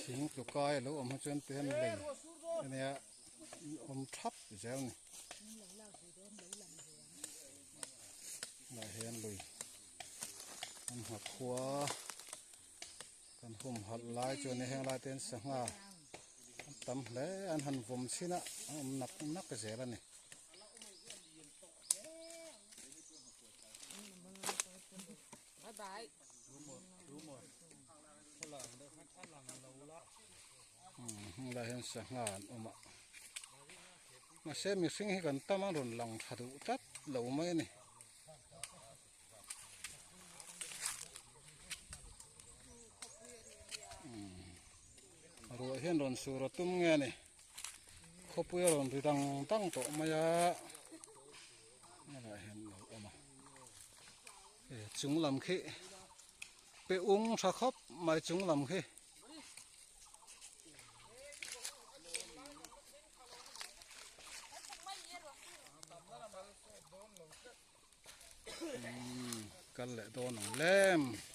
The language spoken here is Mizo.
Thing tlu kai a lo awm hi chuan tihian lei ania awm thap zel a ni. Tunah hian lui an nghakhua kan humhalh lai chuan heng lai te hian sangha an tam hle an han vawm chhin a a awm nak nak zel a ni. Heng lai hian sangha an awm a mahse mihring hi kan tam a rawn lang tha duh tlat lo mai a ni. Ruah hian rawn sur a tum nge a ni khawpui a rawn ri dang dang tawh mai a helaiah hian lo awm a chung lam khi pe ung tha khawp mai chung lam khi. Kal leh dawn ang lem.